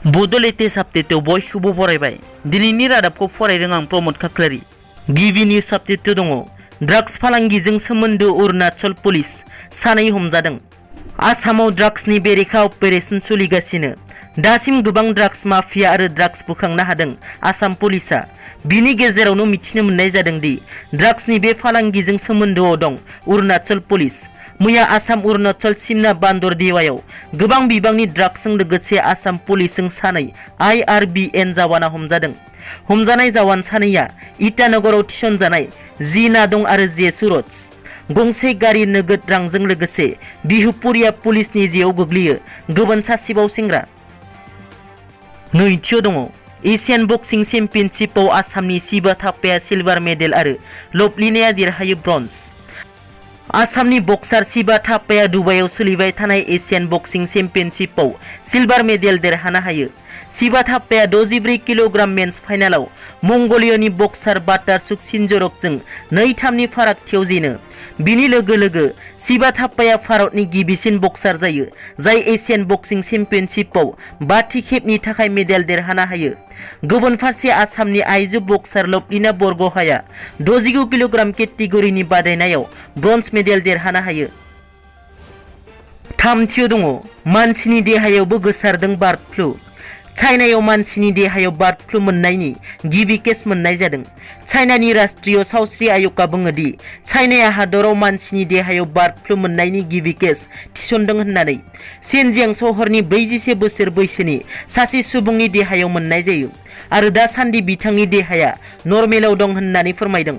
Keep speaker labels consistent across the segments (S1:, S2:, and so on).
S1: बड' लेटेस्ट आपडेटआव बयखौबो बरायबाय। दिनैनि रादाबखौ फरायदों आं प्रमद खाख्लारि। गिबि निउज आपडेटआव दङ ड्राग्स फालांगिजों सोमोन्दो अरुणाचल पुलिस सानै हमजादों। आसामाव ड्राग्सनि बेरेखा अपारेशन सोलिगासिनो। दासिम गोबां ड्राग्स माफिया आरो ड्राग्स बोखांनो हादों आसाम पुलिसा। बिनि गेजेरावनो मिथिनो मोननाय जादों दि ड्राग्सनि बे फालांगिजों सोमोन्दोआव दं अरुणाचल पुलिस। मैया आसाम अरुणाचल सिमना बान्दर देवायाव गोबां बिबांनि ड्राग्सजों लोगोसे आसाम पुलिसजों सानै IRBN जावाना हमजादों। हमजानाय जावान सानैया इटानगराव थिसनजानाय जिना दं आरो जे सुरज। गंसे गारि नोगोद रांजों लोगोसे बिहुपुरिया पुलिसनि जेयाव गोग्लैयो गुबुन सासेबाव सेंग्रा। नैथियाव दङ एशियान बक्सिं चेम्पियनशिपआव आसामनि शिवा थापाया सिलभार मेडेल आरो लभलिनाया देरहायो ब्रन्ज। आसामनि बक्सार शिवा थापाया दुबाइआव सोलिबाय थानाय एशियान बक्सिं चेम्पियनशिपआव सिलभार मेडेल देरहानो हायो। शिवा थापाया 64 किल'ग्राम मेन्स फाइनालाव मंग'लियानि बक्सार बाटारसुक सिनजरकजों 2-3 फारागथियाव जेनो। बिनि लोगो लोगो शिवा थापाया भारतनि गिबिसिन बक्सार जायो जाय एशियान बक्सिं चेम्पियनशिपआव 5थि खेबनि थाखाय मेडेल देरहानो हायो। गुबुन फारसे आसामनि आइजो बक्सार लभलिना बरग'हाया 69 किल'ग्राम केटेगरिनि बादायनायाव ब्रन्ज मेडेल देरहानो हायो। थामथियाव दङ मानसिनि देहायावबो गोसारदों बार्ड फ्लु। चाइनायाव मानसिनि देहायाव बार्ड फ्लु मोननायनि गिबि केस मोननाय जादों। चाइनानि राष्ट्रीय सावस्रि आय'गआ बुङो दि चाइनाया हादराव मानसिनि देहायाव बार्ड फ्लु मोननायनि गिबि केस थिसनदों होननानै। शेनजियां सहरनि 41 बोसोर बैसोनि सासे सुबुंनि देहायाव मोननाय जायो आरो दासान्दि बिथांनि देहाया नर्मेलाव दं होननानै फोरमायदों।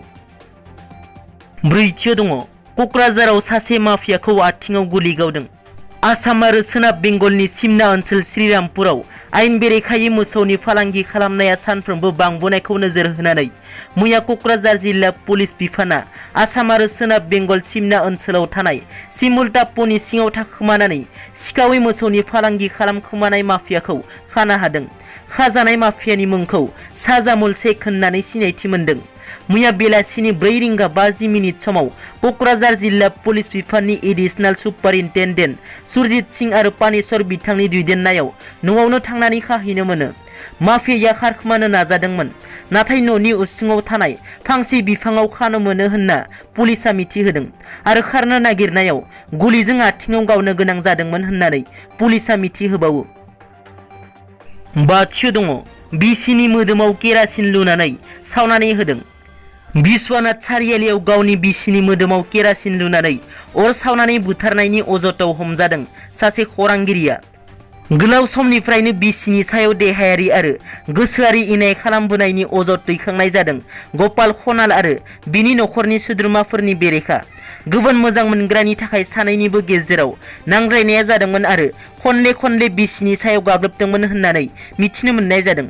S1: ब्रैथियाव दङ क'क्राझाराव सासे माफियाखौ आथिङाव गुलि गावदों। आसाम आरो सोनाब बेंगलनि सिमना ओनसोल श्रीरामपुराव आयेन बेरेखायै मोसौनि फालांगि खालामनाया सानफ्रोमबो बांबोनायखौ नोजोर होनानै मैया क'क्राझार जिल्ला पुलिस बिफाना आसाम आरो सोनाब बेंगल सिमना ओनसोलाव थानाय सिमुल टाप्पुनि सिङाव थाखोमानानै सिखावै मोसौनि फालांगि खालामखोमानाय माफियाखौ खानो हादों। खाजानाय माफियानि मुंखौ साजामुल शेख होननानै सिनायथि मोन्दों। मैया बेलासिनि 4:50 समाव क'क्राझार जिल्ला पुलिस बिफाननि एडिशनेल सुपारिन्टेन्डेन्ट सुरजित सिंह आरो पानेश्वर बिथांनि दैदेननायाव न'आवनो थांनानै खाहैनो मोनो। माफियाया खारखोमानो नाजादोंमोन नाथाय न'नि उसुङाव थानाय फांसे बिफाङाव खानो मोनो होनना पुलिसा मिथिहोदों आरो खारनो नागिरनायाव गुलिजों आथिङाव गावनो गोनां जादोंमोन होननानै पुलिसा मिथिहोबावो। बाथियाव दङ बिसिनि मोदोमाव केरासिन लुनानै सावनानै होदों। बिश्वनाथ सारियालियाव गावनि बिसिनि मोदोमाव केरासिन लुनानै अर सावनानै बुथारनायनि अजदआव हमजादों सासे खौरांगिरिया। गोलाव समनिफ्रायनो बिसिनि सायाव देहायारि आरो गोसोआरि इनाय खालामबोनायनि अजद दैखांनाय जादों गपाल खनाल आरो बिनि नखरनि सोद्रोमाफोरनि बेरेखा। गुबुन मोजां मोनग्रानि थाखाय सानैनिबो गेजेराव नांज्लायनाया जादोंमोन आरो खनले बिसिनि सायाव गाग्लोबदोंमोन होननानै मिथिनो मोननाय जादों।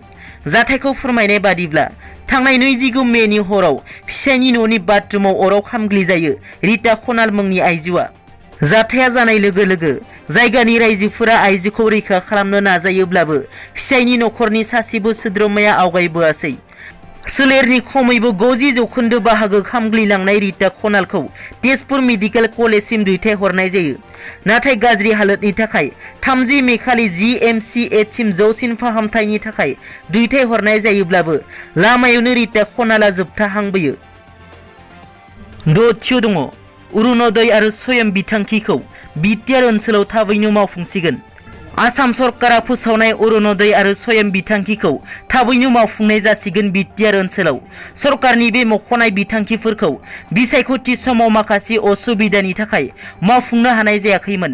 S1: जाथायखौ फोरमायनाय बादिब्ला थांनाय 29 मेनि हराव फिसायनि न'नि बाथरुमाव अराव खामग्लि जायो रिता खनाल मुंनि आइजोआ। जाथाया जानाय लोगो लोगो जायगानि रायजोफोरा आइजोखौ रैखा खालामनो नाजायोब्लाबो फिसायनि नखरनि सासेबो सोद्रोमाया आवगायबोआसै। सोलेरनि खमैबो 60% बाहागो खामग्लिलांनाय रिता खनालखौ तेजपुर मेडिकेल कलेजसिम दैथायहरनाय जायो। नाथाय गाज्रि हालोदनि थाखाय 30 मे खालि GMCHसिम जौसिन फाहामथायनि थाखाय दैथायहरनाय जायोब्लाबो लामायावनो रिता खनालआ जोबथाहांबोयो। दथियाव दङ अरुणोदय आरो स्वयं बिथांखिखौ बिटिआर ओनसोलाव थाबैनो मावफुंसिगोन। आसाम सरकारा फोसावनाय अरुणोदय आरो स्वयं बिथांखिखौ थाबैनो मावफुंनाय जासिगोन। बिटिआर ओनसोलाव सरकारनि बे मख'नाय बिथांखिफोरखौ बिसायख'थि समाव माखासे असुबिदानि थाखाय मावफुंनो हानाय जायाखैमोन।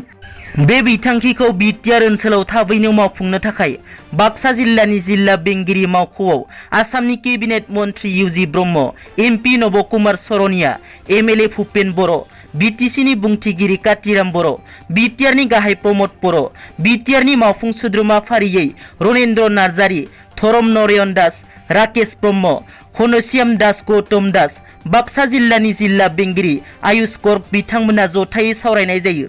S1: बे बिथांखिखौ बिटिआर ओनसोलाव थाबैनो मावफुंनो थाखाय बाक्सा जिल्लानि जिल्ला बेंगिरि मावख'आव आसामनि केबिनेट मन्त्रि इउजि ब्रह्म, MP नब कुमार सरनिया, MLA भुपेन बर', BTCनि बुंथिगिरि कातिराम बर', बिटिआरनि गाहाय प्रमद बर', बिटिआरनि मावफुं सोद्रोमा फारियै रनेन्द्र नार्जारी, धरम नरेन दास, राकेश ब्रह्म, घनश्याम दास, गौतम दास, बाक्सा जिल्लानि जिल्ला बेंगिरि आयुष गर्ग बिथांमोना जथायै सावरायनाय जायो।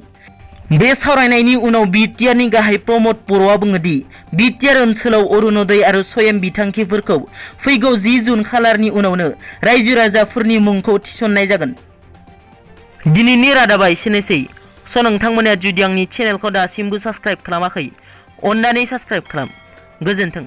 S1: बे सावरायनायनि उनाव बिटिआरनि गाहाय प्रमद बर'आ बुङो दि बिटिआर ओनसोलाव अरुणोदय आरो स्वयं बिथांखिफोरखौ फैगौ 10 जुन खालारनि उनावनो रायजो राजाफोरनि मुंखौ थिसननाय जागोन। दिनैनि रादाबा एसेनोसै। नोंथांमोना जुदि आंनि चेनेलखौ दासिमबो साबस्क्राइब खालामाखै अन्नानै साबस्क्राइब खालाम गोजोन्थों।